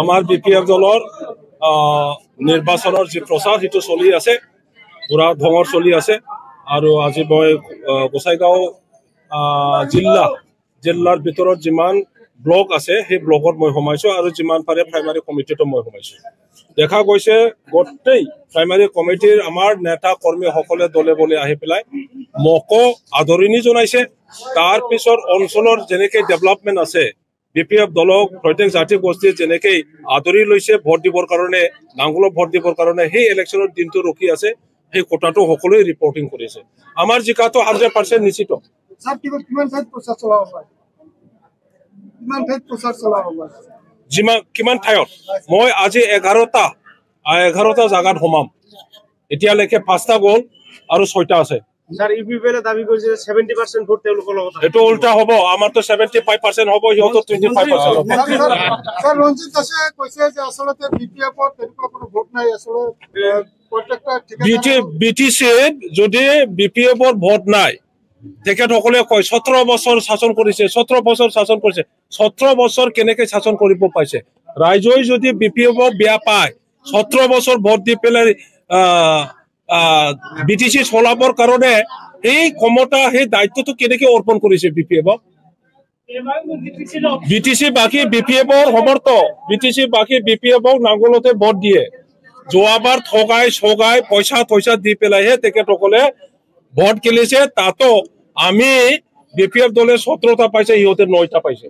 আমাৰ B P F দলৰ নিৰ্বাচনৰ যি প্ৰচাৰ, সেইটো চলি আছে, পুৰা ধঙৰ চলি আছে। আৰু আজি মই গোসাইগাঁও জিলাৰ ভিতৰত যিমান ব্লক আছে, সেই ব্লকত মই সোমাইছো আৰু যিমান পাৰে প্ৰাইমাৰী কমিটিতো মই সোমাইছো। দেখা গৈছে, গোটেই প্ৰাইমাৰী কমিটিৰ আমাৰ নেতা কৰ্মীসকলে দলে বলে আহি পেলাই মোকো আদৰণি জনাইছে। তাৰপিছত অঞ্চলৰ যেনেকে ডেভেলপমেণ্ট আছে, বি পি এফ দলক প্ৰত্যেক জাতি গোষ্ঠীয়ে যেনেকেই আদৰি লৈছে, ভোট দিবৰ কাৰণে, নাংগলক ভোট দিবৰ কাৰণে সেই ইলেকশ্যনৰ দিনটো ৰখি আছে, সেই কথাটো সকলোৱে ৰিপৰ্টিং কৰিছে। আমাৰ জিকাটো 100% নিশ্চিত। ছাৰ, কিমান ঠাইত প্ৰচাৰ চলাব পাৰে? কিমান ঠাইত প্ৰচাৰ চলাব পাৰে? যিমান কিমান ঠাইত, মই আজি 11টা জাগাত সোমাম। এতিয়ালৈকে পাঁচটা গ'ল আৰু ছয়টা আছে। ছাৰ, ইউ পি পি এলে দাবী কৰিছে 70% ভোট তেওঁলোকৰ লগত আছে। এইটো উল্টা হ'ব। আমাৰতো 75% হ'ব, সিহঁতৰ 25% হ'ব। ছাৰ, ৰঞ্জিত দাসে কৈছে যে আচলতে বি পি এফত তেনেকুৱা কোনো ভোট নাই, আচলতে প্ৰত্যেকটা বি টি চিত যদি বি পি এফৰ ভোট নাই, তেখেতসকলে কয় 17 বছৰ শাসন কৰিছে, 17 বছৰ শাসন কৰিছে। 17 বছৰ কেনেকে শাসন কৰিব পাইছে? ৰাইজই যদি বি পি এফক বেয়া পায়, 17 বছৰ ভোট দি পেলাই বি টি চি চলাবৰ কাৰণে সেই ক্ষমতা, সেই দায়িত্বটো কেনেকে অৰ্পণ কৰিছে বি পি এফক? বি টি চি বাকী বি পি এফৰ সমৰ্থক, বি টি চি বাকী বি পি এফক নাংগলতে ভোট দিয়ে। যোৱাবাৰ ঠগাই চগাই পইচা পইচা দি পেলাইহে তেখেতসকলে ভোট খেলিছে। তাতো আমি বি পি এফ দলে 17টা পাইছে, সিহঁতে নয়টা পাইছে।